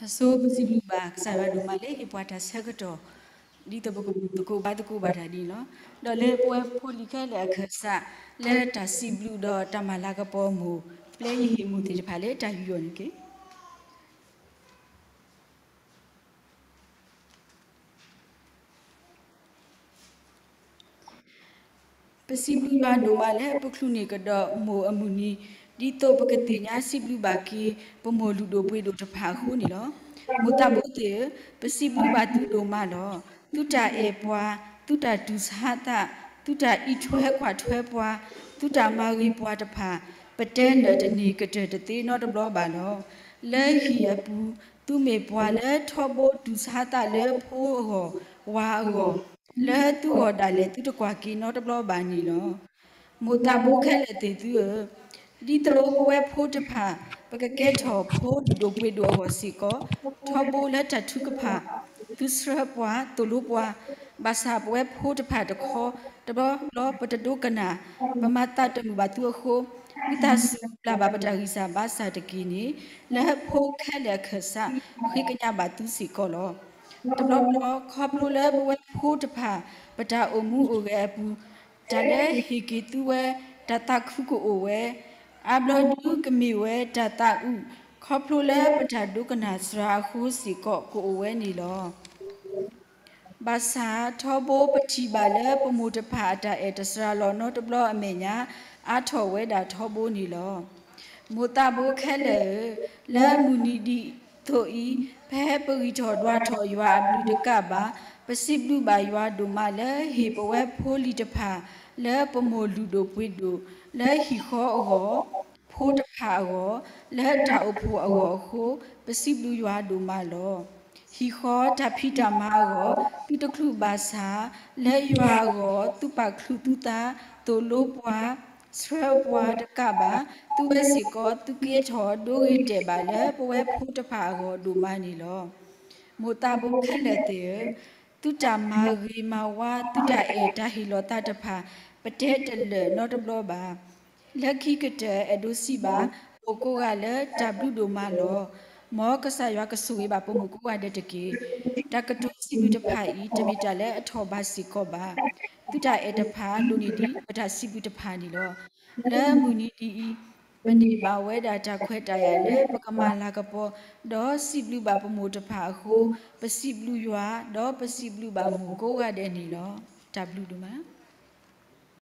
အဆိ ပစံးဘျုးဘၣ်ကစၢ်ယွၤဒိၣ်မးလၢဟ့ၣ်ပှၤတၢ်ဆၢကတီၢ် ဒ်သိးပကဘူၣ်သကိးဘါသကိးဘၣ်တၢ်ဒ်န့ၣ်လီၤ. ဒီးလၢပဝဲဖိလံၤခဲလၢာ်အခၢၣ်စး လၢတၢ်စံးဘျုးဒီးတၢ်မၤလၤကပီၤမိၢ် ပျဲယဟ့ၣ်မိၢ်သ့ၣ်တဖၣ်လၢတၢ်ယူးယီၣ်န့ၣ်တက့ၢ်. ပစံးဘျုးယွၤဒိၣ်မးလၢပချုးန့ၢ်ကဒီးမိၢ်အမုၢ်နံၤ ဒ်သိးပကသ့ၣ်ညါစံးဘျုးဘၣ်က့ၤ ပမိၢ်လုၢ်ဒိၣ်ပှ့ၤဒိၣ်တဖၣ်အဃိန့ၣ်လီၤ. မိၢ်သးဘိသ့ၣ်ဧၢ, ပစံးဘျုးဘၣ်သုဒိၣ်မးလီၤ. သုတၢ်အဲၣ်ပှၤ, သုတၢ်တူၢ်ဆါသး, သုတၢ်အံးထွဲကွၢ်ထွဲပှၤ, သုတၢ်မၤဂ့ၤပှၤတဖၣ် ပတဲလၢာ်တန့ၢ်ကတၢၢ်တသ့နီတဘျီဘၣ်လီၤ. လၢဟံၣ်အပူၤ သုမ့ၢ်ပှၤလၢထီဘိတူၢ်ဆါသးလၢဖိအဂီၢ်, ဝၤအဂီၢ်, လၢသုဂီၢ်ဒၣ်လဲာ်သုတကွၢ်က့ၤနီတဘျီဘၣ်န့ၣ်လီၤ. မိၢ်သးဘိခဲလၢာ်သ့ၣ်သုဧၢ, ဒ်သိးပဝဲဖိတဖၣ် ပကကဲထီၣ်ဖိလုၢ်ဒိၣ်ပှ့ၤဒိၣ်အဂီၢ်စ့ၢ်ကီး ထီဘိလၢတၢ်ထုကဖၣ်, သုဆှၢပှၤသိၣ်လိပှၤ, ဘၣ်ဆၣ်ပဝဲဖိတဖၣ်တခီ တဘျီဘျီပတဒိကနၣ်, ပမၤသးတမုာ်ဘၣ်သုအဃိ, ဝံသးစူၤပျၢ်ဘၣ်ပတၢ်ဂံၢ်စၢ်ဘါစၢ်တက့ၢ်န့ၣ် လၢဖိခဲလၢာ်အခၢၣ်စး ဃ့ကညးဘၣ်သုစ့ၢ်ကီးလီၤ. တဘျီဘျီ ခီဖျိလၢပဝဲဖိတဖၣ် ပတၢ်အိၣ်မူအိၣ်ဂဲၤအပူၤ တၢ်လၢဟ့ၣ်က့ၤသုဝဲ တၢ်သးခုကအိၣ်ဝဲ, အါဘျီဒုကမ့ၢ်ဝဲတၢ်သးအုး ခီဖျိလၢပတၢ်ဒိကနၣ်စှၤအဃိစ့ၢ်ကီးကအိၣ်ဝဲန့ၣ်လီၤ. ဘၣ်ဆၣ်ထီဘိပထံၣ်ဘၣ်လၢပမိၢ်တဖၣ်အတၢ်အဲၣ်တစှၤလီၤနီတဘျီအမဲာ်ညါ အါထီၣ်ဝဲဒၣ်ထီဘိန့ၣ်လီၤ. မိၢ်သးဘိခဲလၢာ်ဧၢ, လၢမုၢ်နံၤဒ်သိးအံၤ ဖဲပဂံၢ်ထီၣ်ဒွးထီၣ်ယွၤအဘျုးတကးဘၣ် ပစံးဘျုးဘၣ်ယွၤဒိၣ်မးလၢဟ့ၣ်ပဝဲဖိလံၤတဖၣ် လၢပမိၢ်လုၢ်ဒိၣ်ပှ့ၤဒိၣ် လၢဟံၣ်ဃီအဂီၢ်, ဖိတဖၣ်အဂီၢ်, လၢတၢ်အိၣ်ဖှိၣ်အဂီၢ်အဃိ ပစံးဘျုးယွၤဒိၣ်မးလီၤ. ဟံၣ်ဃီတၢ်ဖံးတၢ်မၤအဂီၢ် သုတချုးဘၣ်ဆၣ် လၢယွၤအဂီၢ် သုပာ်ချုးသုသး သိၣ်လိပှၤ ဆှၢပှၤတကးဘၣ် သုဝဲစ့ၢ်ကီး သုကဲထီၣ်ဒိဂ့ၤတဲာ်ဘၣ်လၢပဝဲဖိတဖၣ်အဂီၢ်ဒိၣ်မးန့ၣ်လီၤ. မိၢ်သးဘိခဲလၢာ်သ့ၣ်ဧၢ, သုတၢ်မၤဂ့ၤမၤဝါ သုတၢ်အဲၣ်တၢ်ဟ့ၣ်လီၤသးတဖၣ် ပတဲတလၢာ်နီတဘျီဘၣ်. လၢခံကတၢၢ်အဲၣ်ဒိးစံးဘၣ် မိၢ်ကိးဂၤလၢတၢ်ဘျုးဒိၣ်မးလီၤ. မ်ကစၢ်ယွၤကဆိၣ်ဂ့ၤဘၣ်ပမိၢ်ကိးဂၤဒဲးတက့ၢ်. တၢ်ကတိၤစံးဘျုးတဖၣ်အံၤ တမ့ၢ်တၢ်လၢအထီၣ်ဘးစ့ၢ်ကီးဘၣ်. သုတၢ်အဲၣ်တဖၣ်ဒိၣ်န့ၢ်ဒံးပတၢ်စံးဘျုးတဖၣ်န့ၣ်လီၤ. လၢမုၢ်နံၤဒ်အံၤ ပန့ၢ်ဘၣ်ဝဲဒၣ်တၢ်ခွဲးတၢ်ယာ်လၢပကမၤလၤကပီၤ ဒီးစံးဘျုးဘၣ်ပမိၢ်တဖၣ်အဃိ ပစံးဘျုးယွၤ ဒီးပစံးဘျုးဘၣ်မိၢ်ကိးဂၤဒဲးန့ၣ်လီၤ. တၢ်ဘျုးဒိၣ်မး.